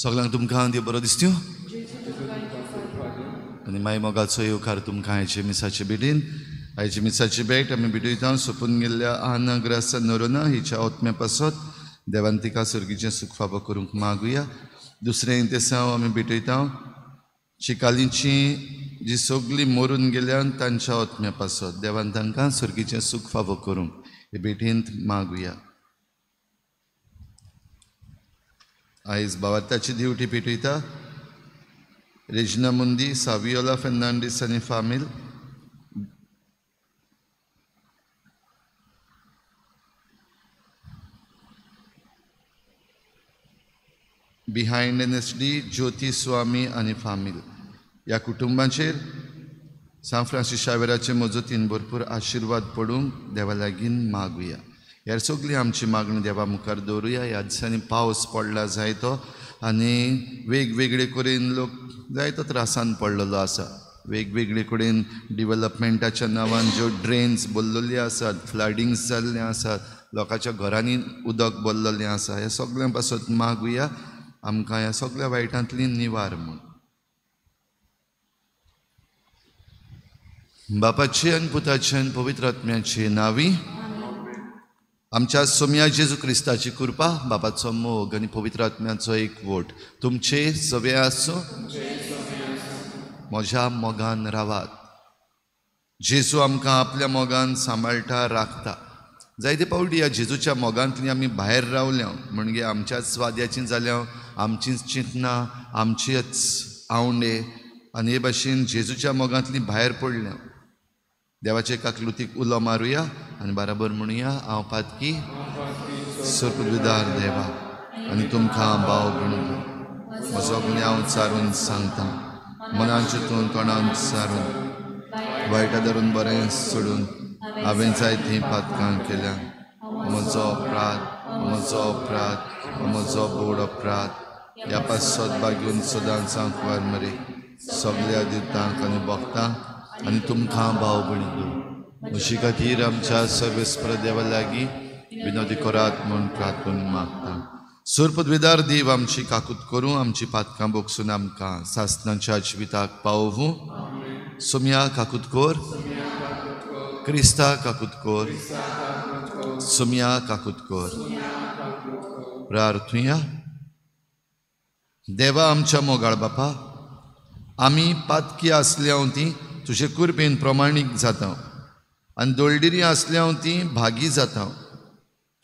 सगळ्यांक तुमकां देव बरो दिसत्यो आनी माय मोगाचो येवकार तुमकां आयचे मिसाचे भेटीन. आयचे मिसाची भेट आमी भेटयता सोंपून गेल्ल्या आना ग्रासा नोरोना हिच्या आत्म्या पासत देवान तिका सर्गीचें सुख फावो करूंक मागुया. दुसरें इंतेसांव आमी भेटयता चिकालींची जी सगळीं मरून गेल्यान तांच्या आत्म्या पासत देवान तांकां सर्गीचें सुख फावो करूंक हे भेटींत मागुया. आयज बावार्थाची दिवटी पेटयता रेजिना मुंदी, सावियोला फेर्नांडीस आनी फामील. Behind N S D Jyoti Swami आनी फामील ह्या कुटुंबाचेर सांत फ्रांसीस शावेराचे मजतीन भरपूर आशिर्वाद पडूंक देवा लागीं मागुया. ह्या सगळी आमची मागणी देवा मुखार दवरुया. ह्या दिसांनी पावस पडला जायतो आनी वेगवेगळे कडेन लोक जायतो त्रासान पडलेलो आसा. वेगवेगळे कडेन डिवलपमेंटाच्या नांवान ज्यो ड्रेन्स भरलेल्यो आसात, फ्लडिंग्स जाल्लें आसात, लोकांच्या घरांनी उदक भरलेलें आसा. ह्या सगळ्यां पासत मागुया आमकां ह्या सगळ्या वायटांतली निवार म्हूण. बापाचे आनी पुताचे आनी पवित्र आत्म्याचे नांवी आमच्या सोम्या जेजू क्रिस्ताची कृपा, बापाचो मोग आनी पवित्र आत्म्याचो एकवट तुमचे सगळे आसूं. म्हज्या मोगान रावात. जेजू आमकां आपल्या मोगान सांबाळटा, राखता. जायते पावटी ह्या जेजूच्या मोगांतली आमी भायर रावल्या म्हणजे आमच्याच वाद्याची जाल्या, आमचीच चिंतनां, आमचेच आवंडे आनी हे भाशेन जेजूच्या मोगांतली भायर पडल्या. देवाचे काकलुतीक उलो मारुया आनी बराबर म्हणुया, हांव पातकी सर्पविदार देवा आनी तुमकां भाव भयणींनो म्हजो गुन्यांव सारून सांगता. मनान चिंतून तोंडान सारून वायटा धरून बरें सोडून हांवें जायतीं पातकां केल्या. म्हजो अपराध, म्हजो अपराध, म्हजो बोड अपराध. ह्या पासत बागून सदांच सांकवार मरे सगळ्या दितांक आनी भक्तांक आनी तुमकां भाव भयणींनो म्हजे खातीर आमच्या सर्वेस्पर देवा लागीं विनोदी करात म्हूण प्रार्थून मागता. सुरपदविदार देव आमची काकूत करूं, आमची पातकां बोगसून आमकां सासनाच्या जिविताक पावोवूं. सोम्या काकूत कोर, क्रिस्ता काकूत कोर, सोम्या काकूत कोर. प्रार्थुया. देवा आमच्या मोगाळ बापा, आमी पातकी आसल्या ती तुजे कृपेन प्रमाणीक जाता आनी दोळडिरी आसल्या ती भागी जाता.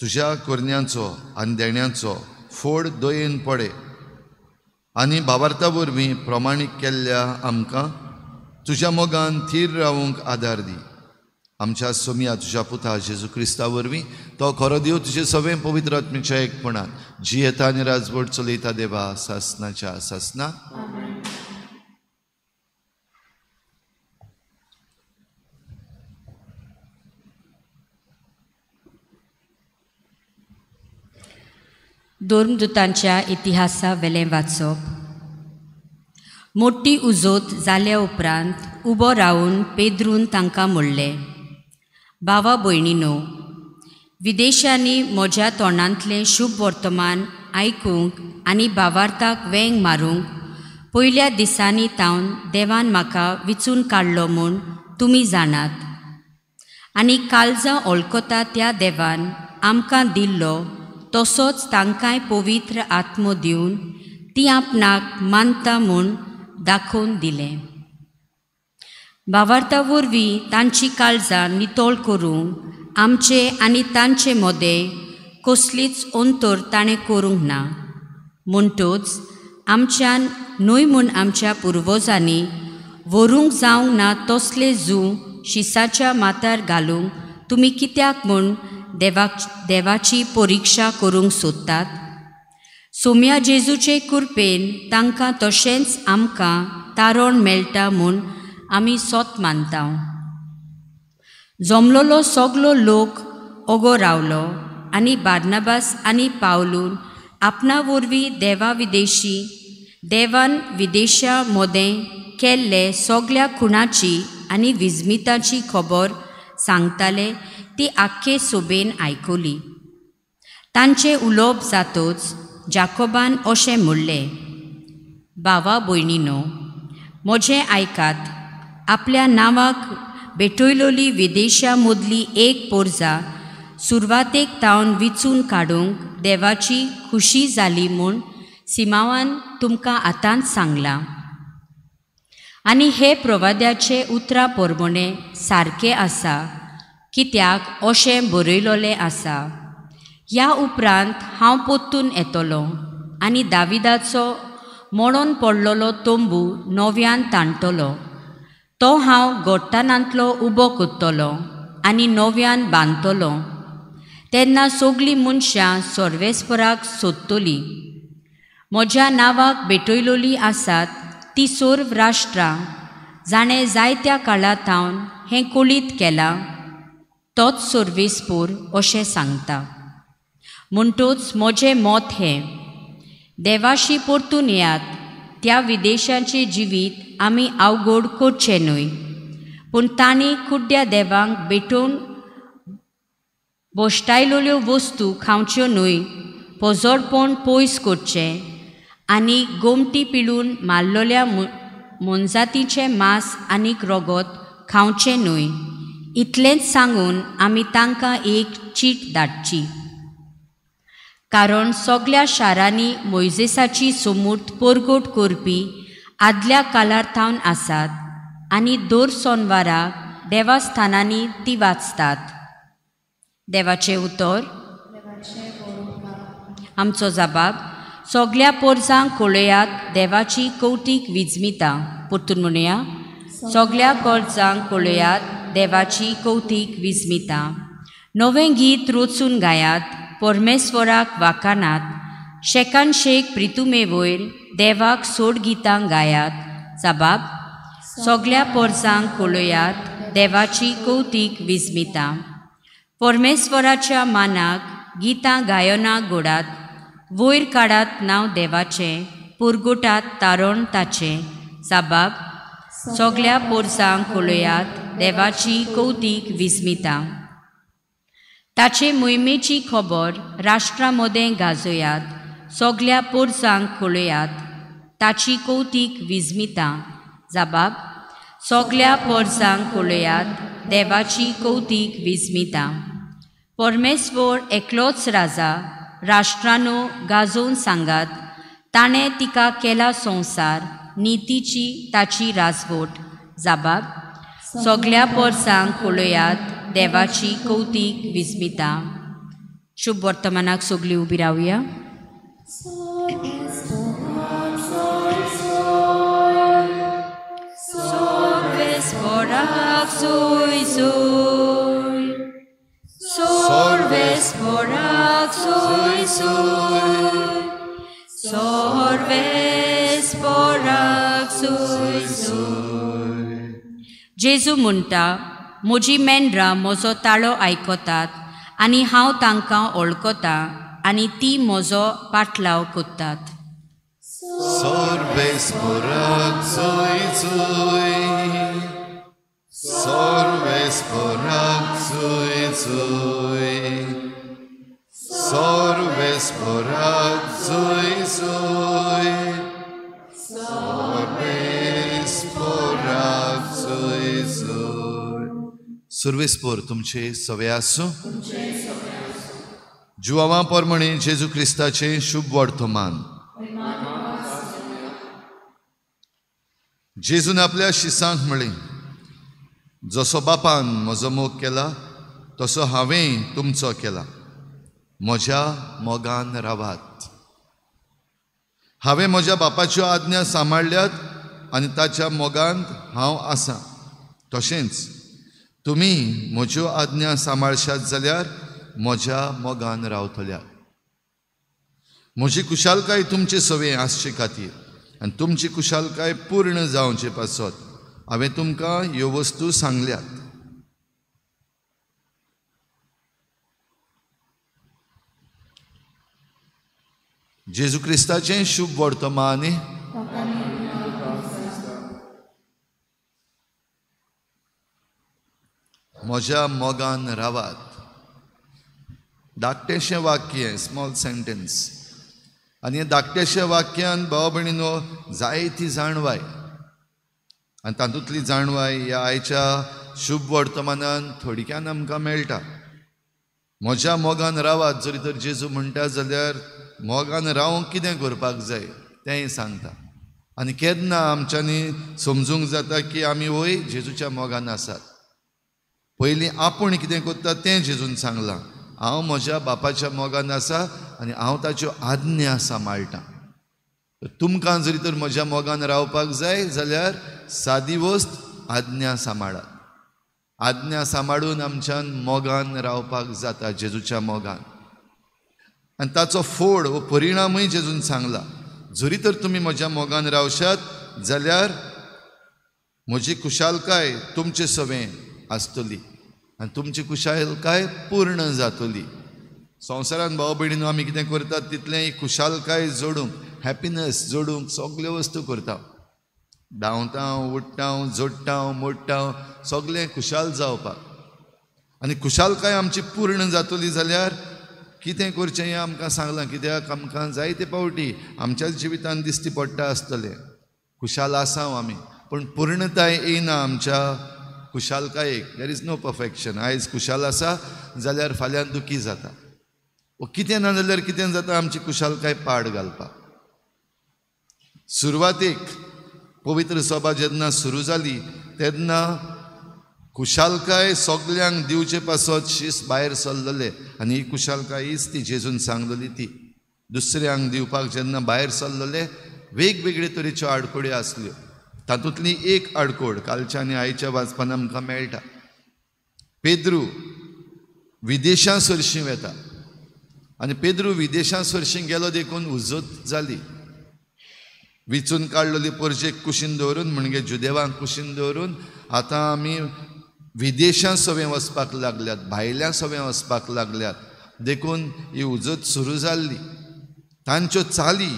तुज्या करण्यांचो आनी देण्याचो फोड दयेन पडे आनी भावार्था वरवीं प्रमाणीक केल्ल्या आमकां तुज्या मोगान थीर रावूंक आदार दी. आमच्या सोम्या तुज्या पुता जेजू क्रिस्ता वरवीं तो खरो देव तुजे सगळें पवित्र आत्म्याच्या एकपणान जियेता आनी राजवट चलयता देवा सासनाच्या सासना. धर्मदूतांच्या इतिहासा वेलें वाचप. मोठी उजोत जाल्या उपरांत उबो रावन पेद्रून तांकां म्हणलें, भावा भयणीनो, विदेशांनी म्हज्या तोंडांतलें शुभ वर्तमान आयकूंक आनी भावार्थाक वेंग मारूंक पयल्या दिसांनी तावन देवान म्हाका विचून काडलो म्हूण तुमी जाणात आनी काळजां ओळखता त्या देवान आमकां दिल्लो तसोच तांकांय पवित्र आत्मो दिवन ती आपणाक मानता म्हूण दाखोवन दिलें. भावार्था वरवीं तांची काळजां नितळ करूंक आमचे आनी तांचे मदें कसलीच अंतर ताणें करूंक ना. म्हणटूच आमच्यान न्हय म्हूण आमच्या पुर्वजांनी व्हरूंक जावंक ना तसले जू शिसाच्या माथ्यार घालूंक तुमी कित्याक म्हूण देवाची परिक्षा करूंक सोदतात? सोम्या जेजूचे कृपेन तांकां तशेंच आमकां तारण मेळटा म्हूण आमी सोत मानता. जमलोलो सगलो लोक ओगो रावलो आनी बार्नाबास आनी पावलून आपणा वरवीं देवा विदेशी देवान विदेशा मोदें केल्ले सगल्या खुणाची आनी विजमिताची खबर सांगताले ती आख्खे सोबेन आयकली. तांचें उलोवप जातच जाकोबान अशें म्हणलें, भावा भयणीनो, म्हजें आयकात. आपल्या नांवाक भेटयलोली विदेशा मदली एक पोरजा सुरवातेक तावन विचून काडूंक देवाची खुशी जाली म्हूण सिमांवान तुमकां आतांच सांगलां. आनी हे प्रवाद्याचे उतरां परमणें सारकें आसा, कित्याक अशें बरयलोलें आसा, ह्या उपरांत हांव परतून येतलो आनी दाविदाचो मोडोन पडलेलो तंबू नव्यान ताणटलो, तो हांव गोट्टानांतलो उबो करतलो आनी नव्यान बांदतलो. तेन्ना सगलीं मनशां सर्वेस्पराक सोदतलीं. म्हज्या नांवाक भेटयलोलीं आसात ती सर्व राष्ट्रां जाणें जायत्या काळा थावन हें कळीत केलां तोच सर्वेस्पोर अशें सांगता. म्हणटूच म्हजें मत हें, देवाशी परतून येयात. त्या विदेशांचें जिवीत आमी अवघड करचें न्हय, पूण तांणी कुड्ड्या देवांक भेटोवन भश्टायलोल्यो वस्तू खावच्यो न्हय, पोजोडपण पयस करचें आनी गोमटी पिळून मारलोल्या मोनजातीचें मांस आनीक रगत खावचें न्हय. इतलेंच सांगून आमी तांकां एक चीट धाडची, कारण सगल्या शारांनी मोयजेसाची सोमूर्त परगट करपी आदल्या काळार थावन आसात आनी दर सोनवाराक देवस्थानांनी ती वाचतात. देवाचें उतर. आमचो जबाब, सगल्या पोरजांक कळयात देवाची कौतीक विजमिता. परतून म्हणुया, सगल्या पोरजांक कळयात देवाची कौतीक विजमिता. नवें गीत रचून गायात, परमेश्वराक वाकानात, शेकान शेक प्रितुमे वयर देवाक सोड गितां गायात. जबाब, सगल्या पोरजांक कळयात देवाची कौतीक विजमिता. परमेश्वराच्या मानाक गितां गायनां गोडात, वयर काडात नांव देवाचें, पुरगुटात तारण ताचें. जबाब, सगल्या पोरजांक कळयात देवाची कौतीक विजमिता. ताचे मोहिमेची खबर राष्ट्रां मदें गाजयात, सगल्या पोरजांक कळयात ताची कौतीक विजमिता. जबाब, सगल्या पोरजांक कळयात देवाची कौतीक विजमिता. परमेश्वर एकलोच राजा, राष्ट्रांनो गाजोवन सांगात, ताणें तिका केला संवसार, नितीची ताची राजवट. जबाब, सगल्या पोरसांक कळयात देवाची कौतीक विजमिता. शुभ वर्तमानाक सगळीं उबी रावया. जेजू म्हणटा, म्हजी मेंढरां म्हजो ताळो आयकतात आनी हांव तांकां वळखतां आनी ती म्हजो पाटलाव करतात. सुर्वेस्पोर तुमचे सवे आसूं. जुवां परमणे जेजू क्रिस्ताचें शुभ वर्तमान. जेजून आपल्या शिसांक म्हळें, जसो बापान म्हजो मोग केला तसो हांवें तुमचो केला, म्हज्या मोगान रावात. हांवें म्हज्या बापाच्यो आज्ञा सांबाळ्ळ्यात आनी ताच्या मोगांत हांव आसा. तशेंच तुमी म्हज्यो आज्ञा सांबाळशात जाल्यार म्हज्या मोगान रावतल्या। म्हजी खुशालकाय तुमचे सवें आसचे खातीर आनी तुमची खुशालकाय पूर्ण जावचे पासत हांवें तुमकां ह्यो वस्तू सांगल्यात। जेजू क्रिस्ताचें शुभ वर्तमान। म्हज्या मोगान रावात। धाकटेशें वाक्य, स्मॉल सेंटेन्स, आनी हे धाकटेशे वाक्यान भाव भयणीनो जायती जाणवाय, आनी तातूंतली जाणवाय ह्या आयच्या शुभ वर्तमानान थोडक्यान आमकां मेळटा। म्हज्या मोगान रावात जरी तर जेजू म्हणटा जाल्यार मोगान रावंक कितें करपाक जाय तेंय सांगता। आनी केन्ना आमच्यांनी समजूंक जाता की आमी वय जेजूच्या मोगान आसात। पयलीं आपूण कितें करता तें जेजून सांगलां, हांव म्हज्या बापाच्या मोगान आसा आनी हांव ताच्यो आज्ञा सांबाळटा। तुमकां जरी तर म्हज्या मोगान रावपाक जाय जाल्यार सादी वस्त आज्ञा सांबाळात। आज्ञा सांबाळून आमच्यान मोगान रावपाक जाता, जेजूच्या मोगान। आनी ताचो फोड वो परिणामूय जेजून सांगला, जरी तर तुमी म्हज्या मोगान रावशात जाल्यार म्हजी खुशालकाय तुमचे सवें आसतली आनी तुमची खुशालकाय पूर्ण जातली। संवसारान भाव भयणीनो आमी कितें करतात तितलें खुशालकाय जोडूंक, हॅपिनस जोडूंक सगल्यो वस्तू करता, धांवता, उठ्ठा, जोडटा, मोडटा, सगळें खुशाल जावपाक। आनी खुशालकाय आमची पूर्ण जातली जाल्यार कितें करचें हें आमकां सांगलां, कित्याक आमकां जायते फावटी आमच्याच जिवितान दिश्टी पडटा आसतलें खुशाल आसा आमी, पूण पूर्णताय येयना आमच्या खुशालकायेक। There is no perfection. आयज खुशाल आसा जाल्यार फाल्यां दुखी जाता, वो कितें ना जाल्यार कितें जाता आमची खुशालकाय पाड घालपाक। सुरवातेक पवित्र सभा जेन्ना सुरू जाली तेन्ना खुशालकाय सगल्यांक दिवचे पासत शीस भायर सरलेले, आनी ही खुशालकाय हीच ती जेजून सांगलेली ती दुसऱ्यांक दिवपाक जेन्ना भायर सरलेले वेगवेगळे तरेच्यो आडखळ्यो आसल्यो। तातूंतली एक आडखळ कालच्या आनी आयच्या वाचपान आमकां मेळटा। पेद्रू विदेशां सरशीं वता आनी पेद्रू विदेशां सरशीं गेलो देखून उजत जाली। विचून काडलेली परजेक कुशीन दवरून, म्हणजे जुदेवांक कुशीन दवरून आतां आमी विदेशां सवें वचपाक लागल्यात, भायल्या सवें वचपाक लागल्यात, देखून ही उजत सुरू जाल्ली। तांच्यो चाली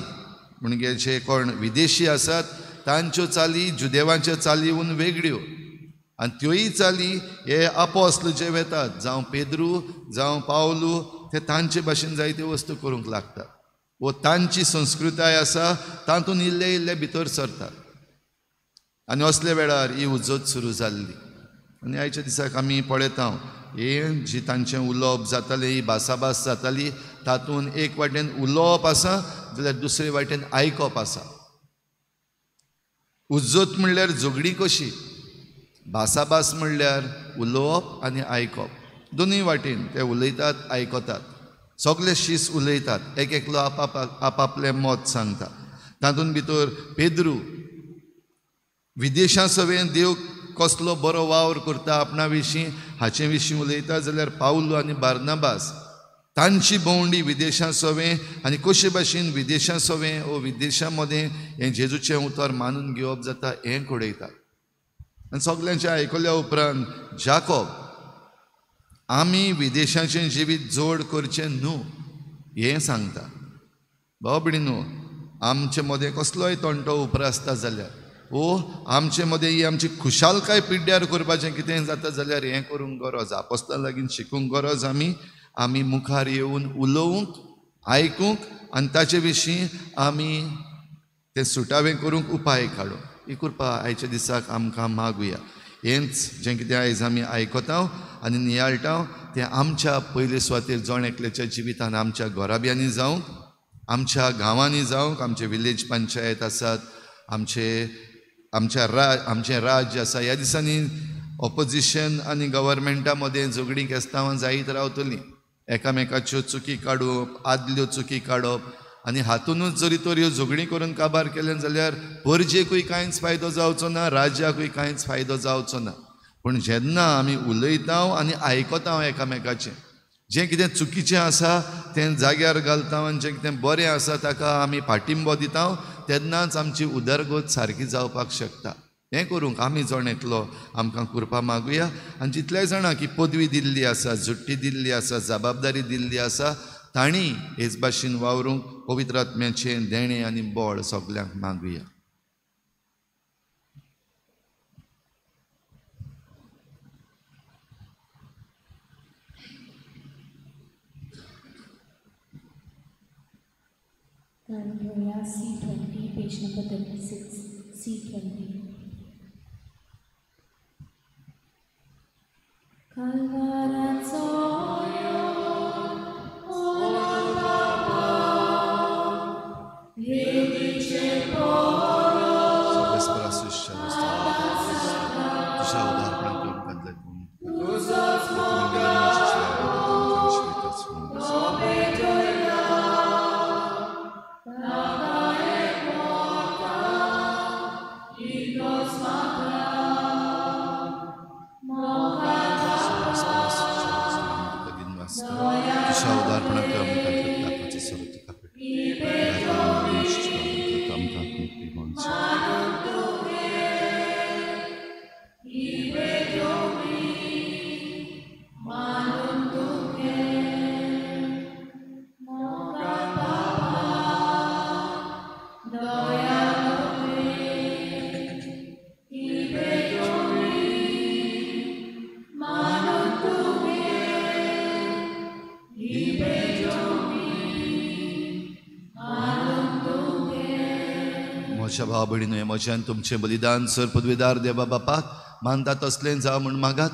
म्हणजे जे कोण विदेशी आसात तांच्यो चाली जुदेवांच्यो चाली वेगळ्यो, आनी त्योय चाली हे आपोस्ल जे वेतात, जावं पेद्रू जावं पावलू, ते तांचे भाशेन जायत्यो वस्तू करूंक लागतात वो तांची संस्कृताय आसा तातूंत इल्ले इल्ले भितर सरतात। आनी असल्या वेळार ही उजत सुरू जाल्ली। आनी आयच्या दिसाक आमी पळयता हे जी तांचें उलोवप जातालें, ही भासाभास जाताली, तातूंत एक वाटेन उलोवप आसा जाल्यार दुसरे वाटेन आयकप आसा। उज्जत म्हणल्यार झगडी कशी, भासाभास म्हणल्यार उलोवप आनी आयकप, दोनूय वाटेन ते उलयतात आयकतात, सगळे शीस उलयतात, एक एकलो आपापलें मत सांगता। तातूंत भितर पेद्रू विदेशां सवें देव कसलो बरो वावर करता आपणा विशीं हाचे विशीं उलयता, जाल्यार पावलू आनी बार्नाबास तांची भोंवडी विदेशां सवें आनी कशे भाशेन विदेशां सवें ओ विदेशां मदें हें जेजूचें उतर मानून घेवप जाता हें कळयता। आनी सगल्यांचें आयकल्या उपरांत जाकोब आमी विदेशाचें जिवीत जोड करचें न्हू हें सांगता। भाव भयणीनो, आमचे मदें कसलोय तंटो उप्रासता जाल्यार ओ आमचे मदें ही आमची खुशालकाय पिड्ड्यार करपाचें कितें जाता जाल्यार हें करूंक गरज, आपोस्तां लागीं शिकूंक गरज, आमी आमी मुखार येवन उलोवंक, आयकूंक आनी ताचे विशीं आमी तें सुटावें करूंक उपाय काडूंक। ही कृपा आयच्या दिसाक आमकां मागुया। हेंच जें कितें आयज आमी आयकता आनी नियाळटा तें आमच्या पयले सुवातेर जण एकल्याच्या जिवितान, आमच्या घराब्यांनी जावंक, आमच्या गांवांनी जावंक, आमचे विलेज पंचायत आसात, आमचें राज्य आसा। ह्या दिसांनी ऑपोजिशन आनी गव्हर्मेंटा मदें झगडीं केस्तांवां जायत रावतलीं, एकामेकाच्यो चुकी काडप, आदल्यो चुकी काडप, आनी हातूनच जरी तर ह्यो झगडीं करून काबार केलें जाल्यार परजेकूय कांयच फायदो जावचो ना, राज्याकूय कांयच फायदो जावचो ना। पूण जेन्ना आमी उलयता आनी आयकता एकामेकाचें, जें कितें चुकीचें आसा तें जाग्यार घालता आनी जें कितें बरें आसा ताका आमी पाठिंबो दिता, तेन्नाच आमची उदरगत सारकी जावपाक शकता. हें करूंक आमी जण एकलो आमकां कृपा मागुया. आनी जितल्या जाणांक ही पदवी दिल्ली आसा, झुट्टी दिल्ली आसा, जबाबदारी दिल्ली आसा, तांणी हेच भाशेन वावरूंक पवित्र आत्म्याचें देणें आनी बळ सगल्यांक मागुया. घेवया C20, page number 36, C20. कल्वाराचो यो ओला बाबा, वेदीचे पोरो तुझ्या उदारपणान करून तुजोच भाव भयणीनो, म्हज्यान तुमचें बलिदान सर पदवीदार देवा बापाक मानता तसलें जावं म्हूण मागात.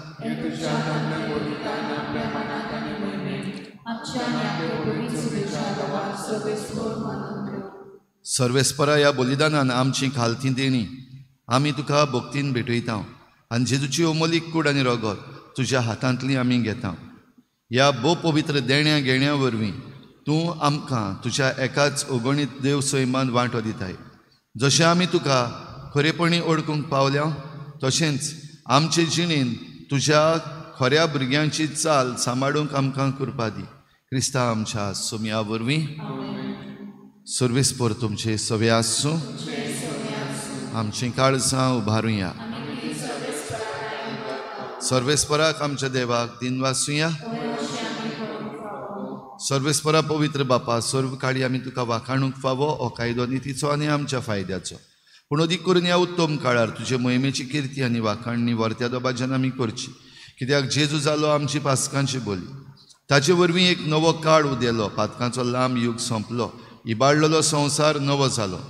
सर्वेस्परा ह्या बलिदानान आमची खालती देणी आमी तुका भक्तीन भेटयता आनी जेजूची अमोलीक कूड आनी रगत तुज्या हातांतली आमी घेता. ह्या भोव पवित्र देण्या घेण्या वरवीं तूं आमकां तुज्या एकाच अगणीत देव सैमान वांटो दिताय. जशें आमी तुका खरेपणी ओळखूंक पावल्या तशेंच आमचे जिणेन तुज्या खऱ्या भुरग्यांची चाल सांबाळूंक आमकां कृपा दी. क्रिस्ता आमच्या सोम्या वरवीं. सर्वेस्पर तुमचे सवे आसूं. आमचीं काळजां उबारुया. सर्वेस्पराक आमच्या देवाक दिनवासुया. सर्वेस्परा पवित्र बापा, सर्व काळी आमी तुका वाखाणूंक फावो हो कायदो नितीचो आनी आमच्या फायद्याचो. पूण अदीक करून ह्या उत्तम काळार तुजे मोहिमेची किर्ती आनी वाखाणणी वर्त्या दोबाज्यान आमी करची. कित्याक जेजू जालो आमची पासकांची बोली, ताचे वरवीं एक नवो काळ उदेलो, पातकांचो लांब युग सोंपलो, इबाडलेलो संवसार नवो जालो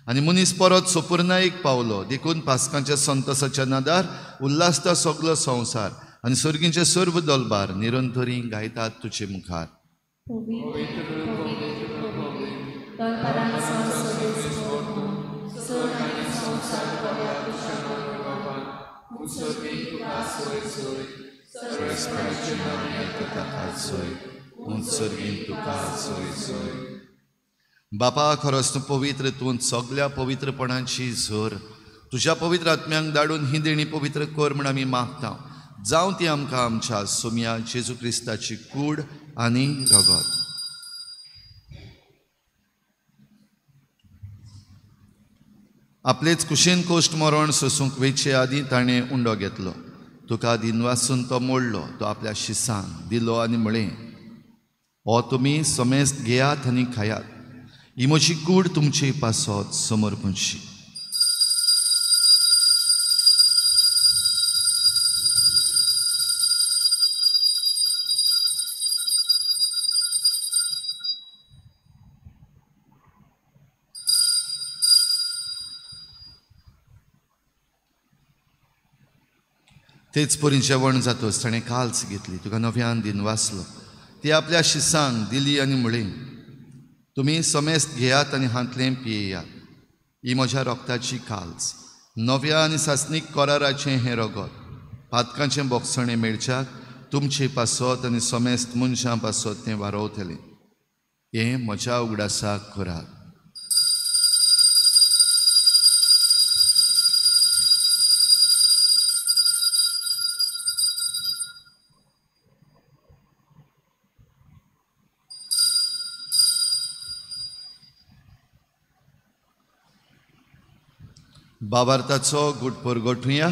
आनी मनीस परत सोपुर्नायेक पावलो. देखून पासकांच्या संतोसाच्या नादार उल्हासता सगलो संवसार आनी सर्गींचे सर्व दलबार निरंतरी गायतात तुजे मुखार. बापा, खरोच तूं पवित्र, तूं सगल्या पवित्रपणाची झर. तुज्या पवित्र आत्म्यांक धाडून ही देणी पवित्र कर म्हूण आमी मागता. जावं ती आमकां आमच्या सोम्या जेजू क्रिस्ताची कूड आनी रगत. आपलेच कुशीन कोश्ट मरण सोसूंक वेचे आदीं ताणें उंडो घेतलो, तुका दिनवासून तो मोडलो, तो आपल्या शिसांक दिलो आनी म्हळें, हो तुमी समेस्त घेयात आनी खायात, ही म्हजी कूड तुमचे पासत समर्पणशी. तेच परी जेवण जातच ताणें काल्स घेतली, तुका नव्यान दिनवासलो, ती आपल्या शिसांक दिली आनी म्हळें, तुमी समेस्त घेयात आनी हांतलें पियेयात, ही म्हज्या रोगताची काल्स, नव्या आनी सासणीक कराराचें हें रगत, पातकांचें बोगसणें मेळच्याक तुमचे पासत आनी समेस्त मनशां पासत तें वारोवतलें. हें म्हज्या उगडासाक करात. बाबार्थाचो गुटपोर गोठुया.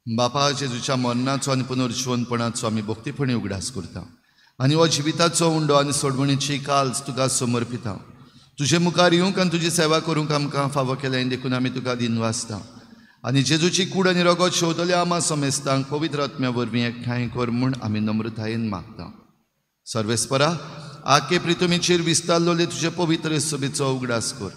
बापा जेजूच्या मरणाचो आनी पुनर्जिवनपणाचो आमी भक्तीपणी उगडास करता आनी हो जिविताचो उंडो आनी सोडवणीची काल्स तुका समर्पिता. तुजे मुखार येवंक आनी तुजी सेवा करूंक आमकां फावो केलें देखून आमी तुका दिनवासता. आनी जेजूची कूड आनी रगत शेवतल्या आमा समेस्तांक पवित्र आत्म्या वरवीं एकठांय कर म्हूण आमी नम्रतायेन मागता. सर्वेस्परा आके प्रितुमीचेर विस्तारलोले तुजे पवित्र सभेचो उगडास कर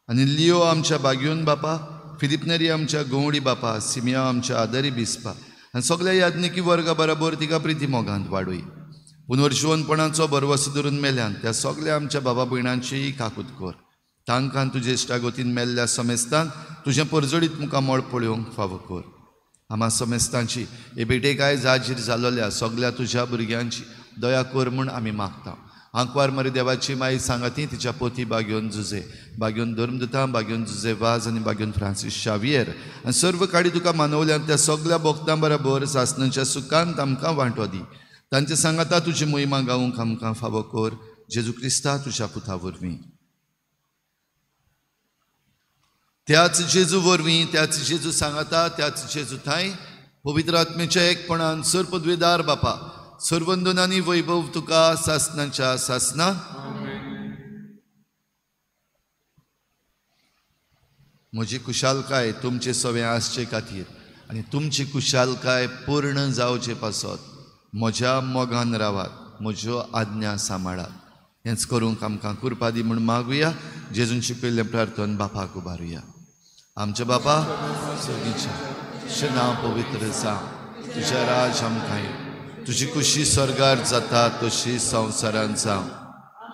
आनी लियो आमच्या बागयोन बापा, फिलिपनेरी आमच्या गंवडी बापा, सिमिया आमच्या आदरी बिस्पा आनी सगल्या याज्ञिकी वर्गा बराबर तिका प्रिती मोगांत वाडय. पुनर्जिवनपणाचो भरवसो धरून मेल्यान त्या सगल्या आमच्या बाबा भयणांचीय काकूत कर. तांकां तुजे इश्टागतीन मेल्ल्या समेस्तांक तुजें परजळीत मुखामळ पळोवंक फावो कर. आमा समेस्तांची हे भेटेक आयज हाजीर जालोल्या सगल्या तुज्या भुरग्यांची दया कर म्हूण आमी मागता. आंकवार मरे देवाची माई सांगाती तिच्या पोती बागयोन जुजे, बागयोन धर्मदुतां, बागयोन जुजे वाज आनी बागयोन फ्रांसीस शावियर आनी सर्व काडी तुका मानवल्यान त्या सगल्या भक्तां बराबर सासणाच्या सुखांत आमकां वांटो दी. तांचे सांगाता तुजी मोहिमा गावूंक आमकां फावो कर. जेजू क्रिस्ता तुज्या पुता वरवीं. त्याच जेजू वरवीं, त्याच जेजू सांगाता, त्याच जेजू थांय पवित्र आत्मेच्या एकपणान सर्वपदवेदार बापा सर्वंदन आनी वैभव तुका सासनाच्या सासना. म्हजी खुशालकाय तुमचे सवें आसचे खातीर आनी तुमची खुशालकाय पूर्ण जावचे पासत म्हज्या मोगान रावात, म्हज्यो आज्ञा सांबाळात. हेंच करूंक आमकां कृपा दी म्हूण मागुया. जेजून शिकयल्लें प्रार्थन बापाक उबारुया. आमच्या बापा सर्गीच्या, तुजें नांव पवित्र जावं, तुजें राज आमकां येवं, तुजी खुशी स्वर्गार जाता तशी संवसारांत जावं.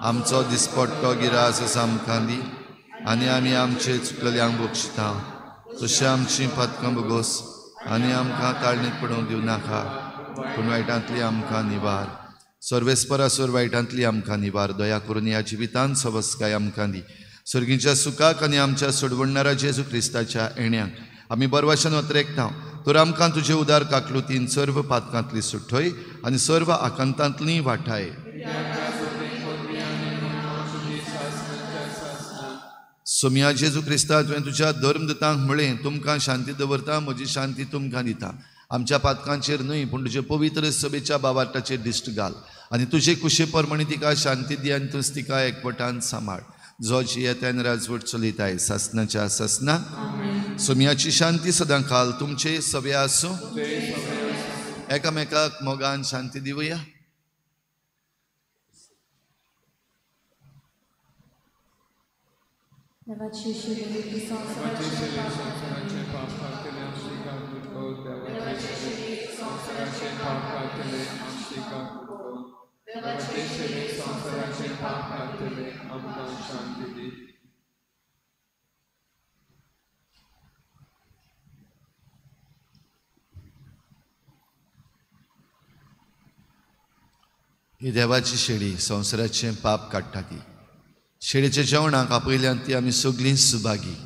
आमचो दिसपट्टो गिरास आसा आमकां दी आनी आमी आमचे चुकलेल्यांक बक्षिता तशें आमचीं पातकां भोगोस आनी आमकां ताळणीत पडोवंक दिवं नाका, पूण वायटांतली आमकां निवार. सर्वेस्परासर वायटांतली आमकां निवार. दया करून ह्या जिवितांत सवस्काय आमकां दी. सर्गीच्या सुखाक आनी आमच्या सोडवणणारा जेजू क्रिस्ताच्या येण्याक आमी बरवाशान वत्रेकता. तर आमकां तुजे उदार काकलुतीन सर्व पातकांतली सुठय आनी सर्व आकांतांतली वाठाय. सोमया जेजू क्रिस्ता, तुवें तुज्या धर्मदुतांक म्हळें, तुमकां शांती दवरता, म्हजी शांती तुमकां दिता. आमच्या पातकांचेर न्हय पूण तुजे पवित्र सभेच्या बावाटाचेर दिश्ट घाल आनी तुजे कुशे प्रमाणे तिका शांती दी आनी तूंच तिका एकवटान सांबाळ. जो जियेतान राजवट चलयताय सासनाच्या सासना. सोमयाची शांती सदां काल तुमचे सवे आसूं. एकामेकाक मोगान शांती दिवया. ही देवाची शेळी संवसाराचें पाप काडटा. ती शेळीच्या जेवणाक आपयल्यान ती आमी सगळीं सुभागी.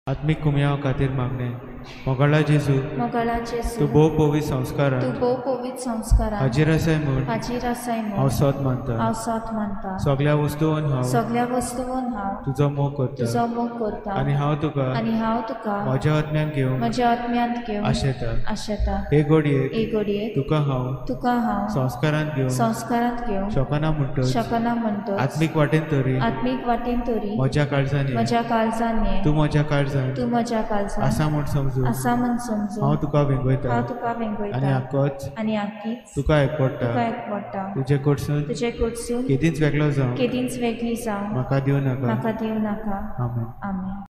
आत्मीक कुमयाव खातीर मागणें. मोगाळा जेजू, तूं भोव पवित्र संस्कारान हाजीर आसाय म्हूण हांव सोद मानता. सगल्या वस्तून हांव तुजो मोग करता आनी हांव तुका म्हज्या आत्म्यान घेवंक आशेता. हे घडयेक तुका हांव संस्कारांत घेवंक शकना म्हणटच आत्मीक वाटेन तरी म्हज्या काळजान ये, तूं म्हज्या काळजान आसा म्हूण समजून हांव तुका वेंगयता आनी आक्कीच तुका एकवटा. तुजे कडसून केदींच वेगळो जावं म्हाका दिवं नाका. आमेन. आमेन.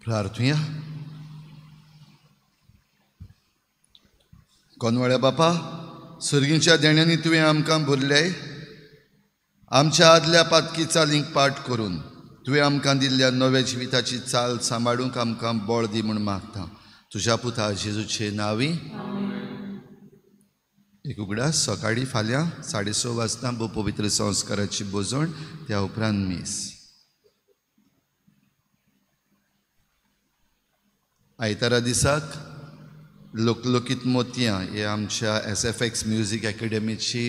प्रार्थुया. कोनवळ्या बापा, सर्गीच्या देण्यांनी तुवें आमकां भरले, आमच्या आदल्या पातकी चालींक पाठ करून तुवें आमकां दिल्ल्या नव्या जिविताची चाल सांबाळूंक आमकां बळ दी म्हूण मागता तुज्या पुता जेजूचे नांवी. एक उगडास, सकाळीं फाल्यां 6:30 वाजता भोव पवित्र संस्काराची बोजवण, त्या उपरांत मीस. आयतारा दिसाक लोकलोकीत मोतयां हे आमच्या SFX music एकेडमीची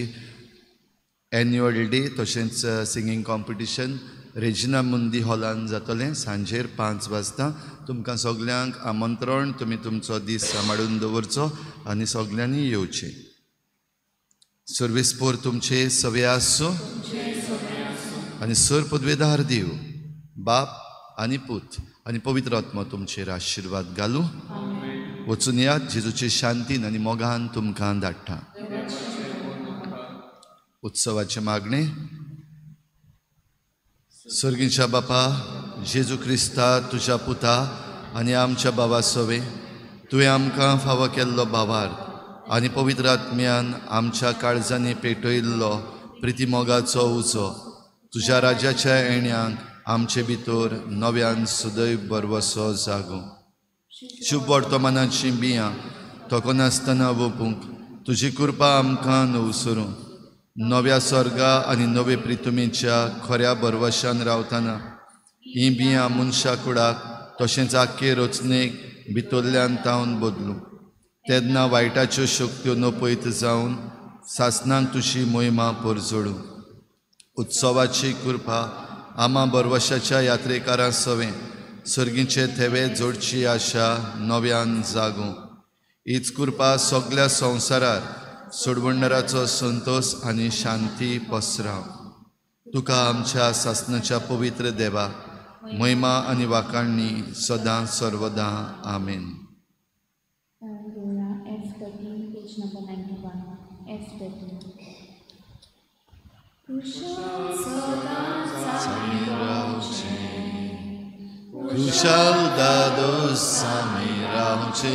एन्युअल डे तशेंच सिंगींग कॉम्पिटिशन रेजिना मुंदी हॉलान जातलें सांजेर 5 वाजता. तुमकां सगल्यांक आमंत्रण, तुमी तुमचो दीस सांबाळून दवरचो आनी सगल्यांनी येवचें. सर्वेस्पोर तुमचे सवे आसूं आनी सर पदवेदार देव बाप आनी पूत आनी पवित्र आत्मा तुमचेर आशिर्वाद घालूं. वचून यात, जेजूचे शांतीन आनी मोगान तुमकां धाडटा. उत्सवाचें मागणें. सर्गीच्या बापा जेजू क्रिस्ता तुज्या पुता आनी आमच्या बाबा सवे तुवें आमकां फावो केल्लो भावार्थ आनी पवित्र आत्म्यान आमच्या काळजांनी पेटयल्लो प्रितीमोगाचो उजो तुज्या राज्याच्या येण्यांक आमचे भितर नव्यान सदैव बरवसो जागो. शुभ वर्तमानाची बियां थकनासतना वोपूंक तुजी कृपा आमकां नवसरूं. नव्या स्वर्गा आनी नवे प्रितुमेच्या खऱ्या बरवशान रावतना ही बियां मनशा कुडाक तशेंच आख्खे रचनेक भितरल्यान तावन बदलूं. तेन्ना वायटाच्यो शक्त्यो नपयत जावन सासनाक तुजी मोहिमा परजळूं. उत्सवाची कृपा आमा बरवशाच्या यात्रेकारां सवें सर्गीचे थेवे जोडची आशा नव्यान जागूं. हीच कृपा सगल्या संवसारार सोडवणदाराचो संतोष आनी शांती पसराव. तुका आमच्या सासनाच्या पवित्र देवा महिमा आनी वाखाणणी सदां सर्वदां. आमेन. कुशल दादो सामी रावचे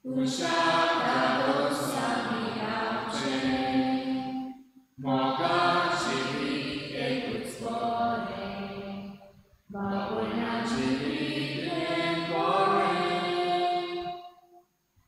Usha.